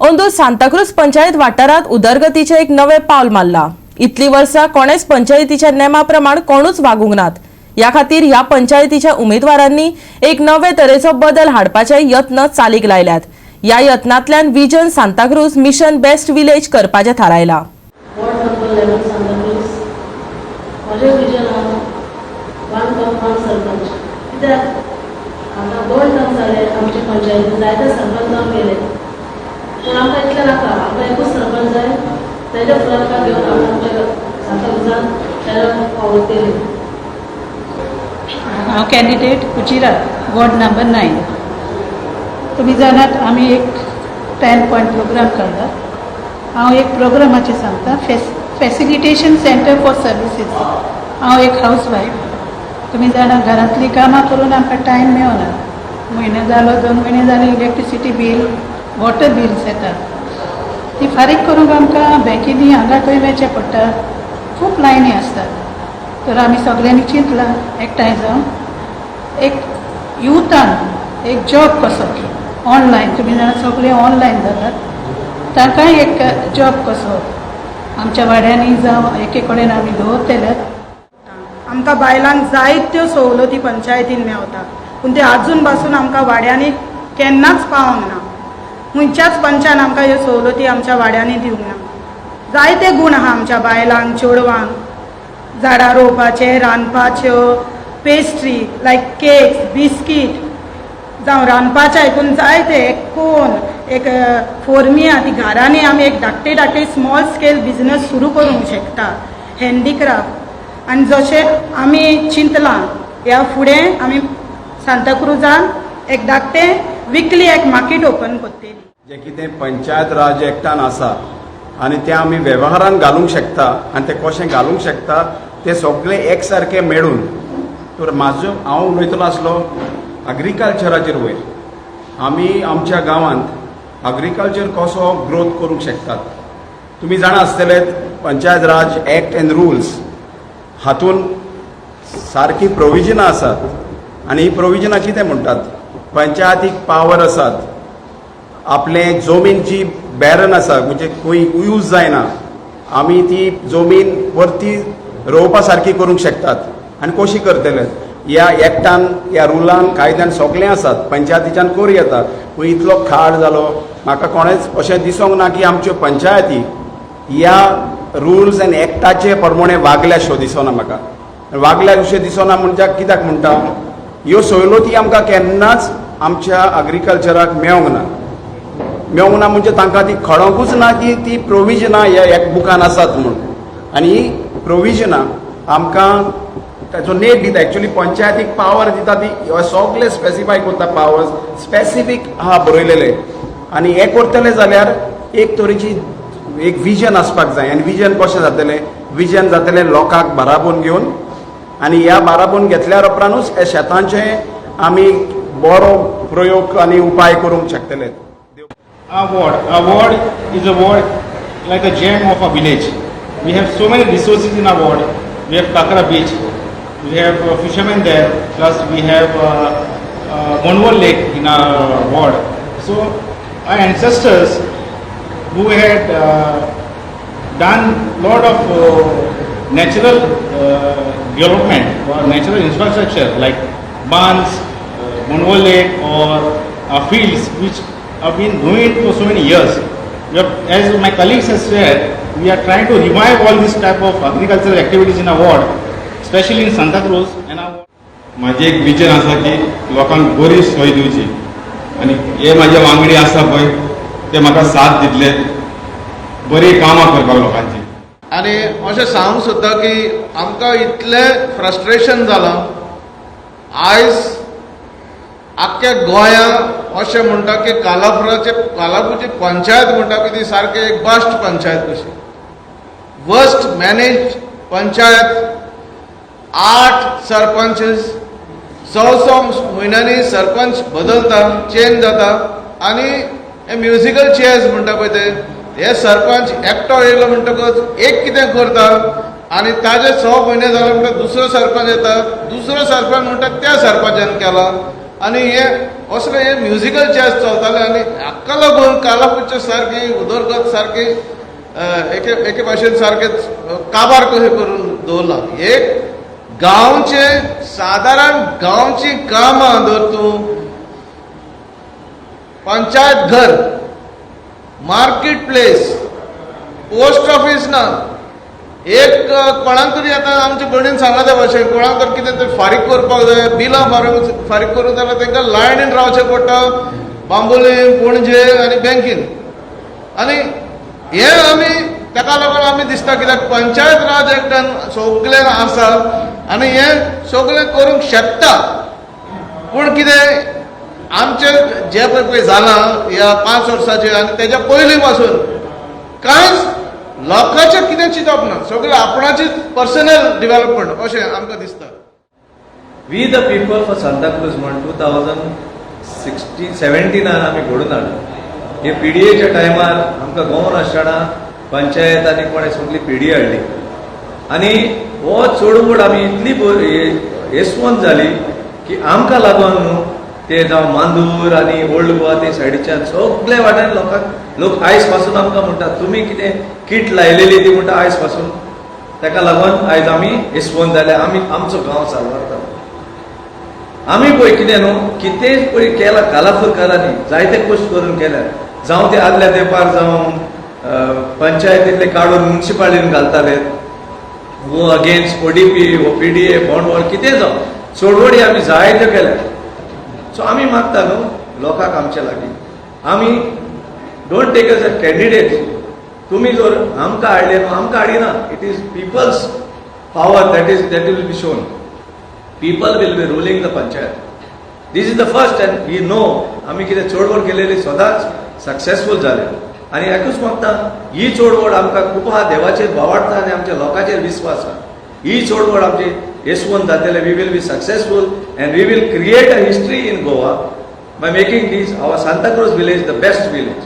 अंदू सांताक्रूज पंचायत वाठारांत उदरगतीचें एक नवें पावल मारलां. इतलीं वर्सां कोणेच पंचायतीच्या नेमा प्रमाण कोणूच वागूंक नात. ह्या खातीर ह्या पंचायतीच्या उमेदवारांनी एक नवे तरेचो बदल हाडपाचे यत्न चालीक लायल्यात. ह्या यत्नांतल्यान vision Santacruz mission best village करपाचें थारायलां. Ward number 11, Santa Cruz. म्हजें विजन आहा वन टर्म वन सरपंच, कित्याक आतां दोन टर्म जाले, आमचे पंचायतीन जायते सरपंच जावन गेले, पूण आमकां इतलें नाका. आमकां एकूच सरपंच जाय, तेज्या फुडारकार घेवन आमी आमच्या सांताक्रुजान शहरान वावुरतली. हांव कॅन्डिडेट कुचिरा, वॉर्ड नंबर 9. तुमी जाणात, आमी एक 10 पॉयंट प्रोग्राम काडला. हांव एक प्रोग्रामाचें सांगता, फॅसिलिटेशन सेंटर फॉर सर्विसीस. हांव एक हावस वायफ. तुमी जाणा, घरांतलीं कामां करून आमकां टायम मेळना. म्हयनो जालो, 2 म्हयने जाले, इलेक्ट्रिसिटी बील, वॉटर बिल्स येतात. ती फारीक करूंक आमकां बँकींनी हांगा थंय वचचें पडटा, खूब लायनी आसतात. तर आमी सगल्यांनी चिंतलां, एकठांय जावन एक युथान एक जॉब कसो ऑनलायन, तुमी जाणा सगळें ऑनलायन जातात, तांकांय एक जॉब कसो आमच्या वाड्यांनी जावं एके कडेन आमी दवरतले. आमकां बायलांक जायत्यो सवलती पंचायतीन मेवता, पूण ते आजून पासून आमकां वाड्यांनी केन्नाच पावोंक ना. खंयच्याच पंचान आमकां ह्यो सवलती आमच्या वाड्यांनी दिवंक ना. जायते गूण आहा आमच्या बायलांक, चेडवांक, झाडां रोवपाचे, रांदपाच्यो, पेस्ट्री लायक केक्स, बिस्कीट जावं रांदपाच्या हितून जायते एक कोन, एक फोर्मिया, ती घरांनी आमी एक धाकटी धाकटी स्मॉल स्केल बिजनस सुरू करूंक शकता, हँडीक्राफ्ट. आनी जशें आमी चिंतलां, ह्या फुडें आमी सांताक्रुजान एक धाकटें विकली एक मार्केट ओपन करतली. जें कितें पंचायत राज एक्टान आसा आनी तें आमी वेव्हारान घालूंक शकता आनी तें कशें घालूंक शकता, तें सगळें एक सारकें मेळून. तर म्हाजो हांव उलयतलो आसलो अग्रिकल्चराचेर. वयर आमी आमच्या गांवांत अग्रिकल्चर कसो ग्रोथ करूंक शकतात. तुमी जाणा आसतले, पंचायत राज एक्ट एंड रुल्स हातून सारकी प्रोविजनां आसात आनी ही प्रोविजनां कितें म्हणटात, पंचायतीक पावर आसात. आपले जमीन जी बॅरन आसा, म्हणजे खंय यूज जायना, आमी ती जमीन परती रोवपा सारकी करूंक शकतात. आनी कशी करतले? ह्या एक्टान, ह्या रुलान, कायद्यान सगळें आसात, पंचायतीच्यान करूं येता. पूण इतलो खाड जालो, म्हाका कोणेच अशें दिसोंक ना की आमच्यो पंचायती ह्या रुल्स एंड एक्टाचे प्रमाणे वागल्या शो दिसना म्हाका. वागल्या अशें दिसना म्हणजे कित्याक म्हणटा हांव, ह्यो सवलती आमकां केन्नाच आमच्या अग्रिकल्चराक मेळोंक ना. मेळोंक ना म्हणजे तांकां ती कळोंकूच ना की ती प्रोविजनां ह्या एक बुकान आसात म्हूण. आनी ही प्रोविजनां आमकां ताचो नेट दिता. एक्चुली पंचायतीक पावर दिता ती सगळे स्पेसिफाय करता, पावर्स स्पेसिफीक आहा बरयलेले. आनी हें करतले जाल्यार एक तरेची एक विजन आसपाक जाय. आनी विजन कशें जातलें? विजन जातलें लोकांक बाराबोन घेवन. आनी ह्या बाराबोन घेतल्या उपरांतूच हे शेतांचे आमी बरो प्रयोग आनी उपाय करूंक शकतले. Our ward is a ward like a gem of a village. We have so many resources in our ward. We have Kakra Beach, we have fishermen there, plus we have Monwal Lake in our ward. So our ancestors who had done lot of natural development or natural infrastructure like bunds, Monwal Lake or fields which have been ruined for so many years. As my colleagues have said, we are trying to revive all this type of agricultural activities in our ward, especially in Santa Cruz and our म्हाजें एक vision आसा की लोकांक बरी सोय दिवची आनी हे म्हाजे वांगडी आसा पळय, ते म्हाका साथ दितले बरी कामां करपाक लोकांची. आनी अशें सांगूंक सोदता की आमकां इतलें फ्रस्ट्रेशन जालां आयज आख्ख्या गोंया. अशें म्हणटा की कालापूरची पंचायत म्हणटा की ती सारकी एक बस्ट पंचायत कशी, वर्स्ट मॅनेज पंचायत. आठ सरपंच, स स म्हयन्यांनी सरपंच बदलता, चेंज जाता आनी हे म्युजिकल चेअर्स म्हणटा पळय ते. हे सरपंच एकटो येयलो म्हणटकच एक कितें करता आनी ताजे 6 म्हयने जाले म्हणटा दुसरो सरपंच येता, दुसरो सरपंच म्हणटा त्या सरपंचान केला आनी हे असले हे म्युजिकल चेअर्स चलताले आनी हाका लागून कालापूरचे सारकी उदरगत सारकी एके एके भाशेन सारकें काबार कशें करून दवरलां. एक गांवचे सादारण गांवची कामां धर तूं पंचायत घर, मार्केट प्लेस, पोस्ट ऑफिस ना. एक कोणाक तरी आतां आमच्या भयणीन सांगला त्या भाशेन, कोणाक तर कितें तरी फारीक करपाक जाय, बिलां फारीक फारीक करूंक जाल्यार तांकां लायनीन रावचें पडटा बांबोलीम, पणजे आनी बँकीन. आनी हे आमी ताका लागून आमी दिसता कित्याक पंचायत राज एक्टान सगळें आसा आनी हें सगळें करूंक शकता. पूण कितें आमचें जें पळय पळय जालां ह्या 5 वर्साचें आनी तेज्या पयलीं पासून कांयच लोकांचें कितें चिंतप ना, सगळें आपणाचें पर्सनल डिवेलपमेंट अशें आमकां दिसता. We the people for Santacruz म्हण 2016 17नान आमी घडून हाडलो. हे पीडीएच्या टायमार आमकां गोवन आसतना पंचायत आनी कोणें सगली पीडी हाडली आनी हो चळवळ आमी इतली येसवंत जाली की आमकां लागून न्हू ते जावं मांदूर आनी ओल्ड गोवा ते सायडीच्यान सगळे वाट्यान लोकांक लोक आयज पासून आमकां म्हणटा तुमी कितें किट लायलेली ती म्हणटा आयज पासून. ताका लागून आयज आमी येसवंत जाले, आमी आमचो गांव साल्वार. आमी पळय कितें न्हू कितें पळय केलां कालापूरकारांनी जायते कश्ट करून केल्या, जावं ते आदल्या तेंपार जावं पंचायतींतले काडून मुन्सिपालिटीन घालताले वो अगेन्स्ट ओडीपी वो पीडीए बॉन्ड कितें जावं चळवळी आमी जायत्यो केल्या. सो आमी मागता न्हू लोकांक आमच्या लागीं, आमी don't take us a candidate. तुमी जर आमकां हाडले न्हू, आमकां हाडिना. It is people's power that will be shown. People will be ruling the panchayat. This is the first and we know आमी कितें चळवळ केलेली सदांच सक्सेसफूल जाले. आनी एकूच मागता, ही चळवळ आमकां खूब आहा, देवाचेर भावार्थ आनी आमच्या लोकांचेर विस्वास आहा. ही चळवळ आमची येसवंत जातले. We will be successful and we will create a history in Goa by making this our Santacruz village the best village.